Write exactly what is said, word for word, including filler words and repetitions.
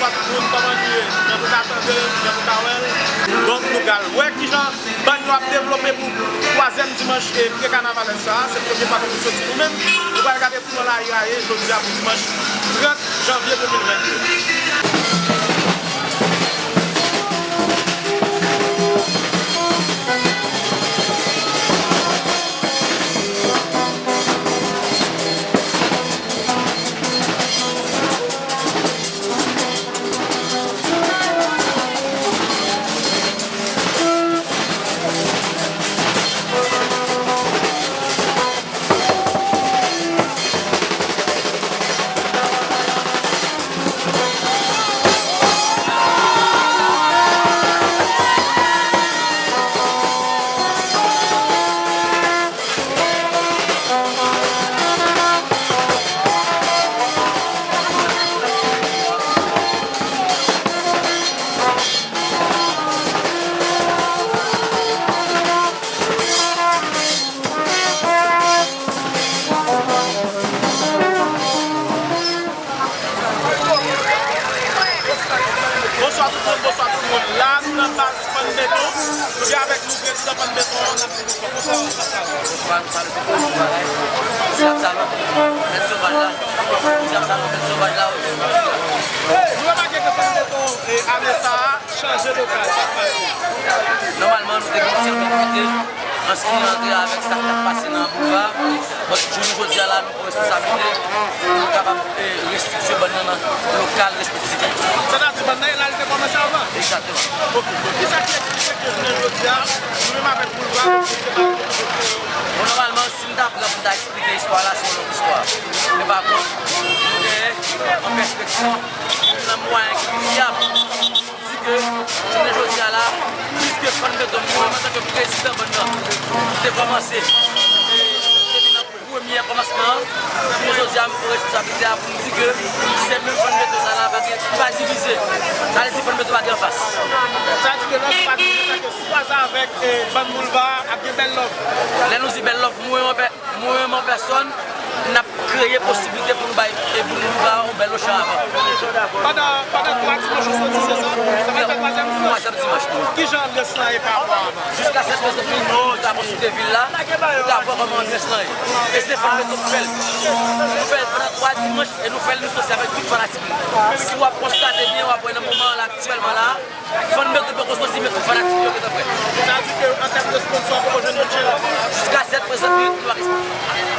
Tout moun, kòman nou ye? Jan nou ka tande, jan nou ka wè l. Donk, nou pral wè kijan bann yo ap devlope pou twazyèm dimanch e pre-kanavalès sa a. Se premye fwa ke nou soti nou menm. Nou pral gade kòman lari a ye jodi a pou dimanch trant janvye de mil vennde. Bonswa tout moun, bonswa tout moun. La, nou nan baz Fann Beton. Nou gen avèk nou prezidan Fann Beton an, n ap di nou bonswa, bonswa, Salon. Bonswa, nou salye tout moun, nou bagay. Mèt Salon, Mèt Sovaj la. Mèt Salon, Mèt Sovaj la, wi. Nou remake ke Fann Beton, e, ane sa a, chanje lokal, sa k pase? Nòmalman, nou te gen yon sèten kite an se ki antre avèk sa k ap pase nan boulva. Bon, jounen jodi a la, nou pran responsablite pou nou kapab, e, restriktire bann nan nan lokal respektif yo. Sètadi, bann nan, e la li te kòmanse avan? Egzakteman. Ok. Kisa ki eksplike ke jounen jodi a, nou menm avèk boulva, nou separe? Bon, nòmalman, si m ta pran pou m ta eksplike istwa la, se yon long istwa. Men pa kont, nou genyen an pèspektiv, nan mwayen ki pi fyab, di ke jounen jodi a la, piske Fann Beton, mwen, antanke prezidan bann nan, te kòmanse, e, depi nan premye kòmansman an, jounen jodi a, m pran responsablite a pou m di ke se menm Fann Beton sa la pa gen, pa divize. Sa vle di Fann Beton pa gen anfas. Sa vle di ke lè w di pa divize, sa ke sou baz avèk, e, bann boulva ap gen bèl love. Lè nou di bèl love, mwen, mwen, Mwen menm an pèsòn, n ap kreye posiblite pou nou bay, e pou nou ba yon bèl ochan avan. Pandan, pandan twa dimanch ou soti, se sa? Sa pral fè twazyèm dimanch? Twazyèm dimanch, wi. Kijan anbyans lan ye pa rapò a avan? Jiska sèt mèt, nou ta konsilte vil la, nou ta wè kòman anbyans lan ye. E se Fann Beton k fè l. Nou fè l pandan twa dimanch e nou fè l, nou soti avèk tout fanatik nou. Si w ap konstate byen, w ap wè nan moman an la, aktyèlman la, Fann Beton poko soti, men tout fanatik yo gentan prè. Sa vle di ke an tèm de sponsò, poko jwenn moun chè? Jiska sèt prezan, nou pa gen sponsò.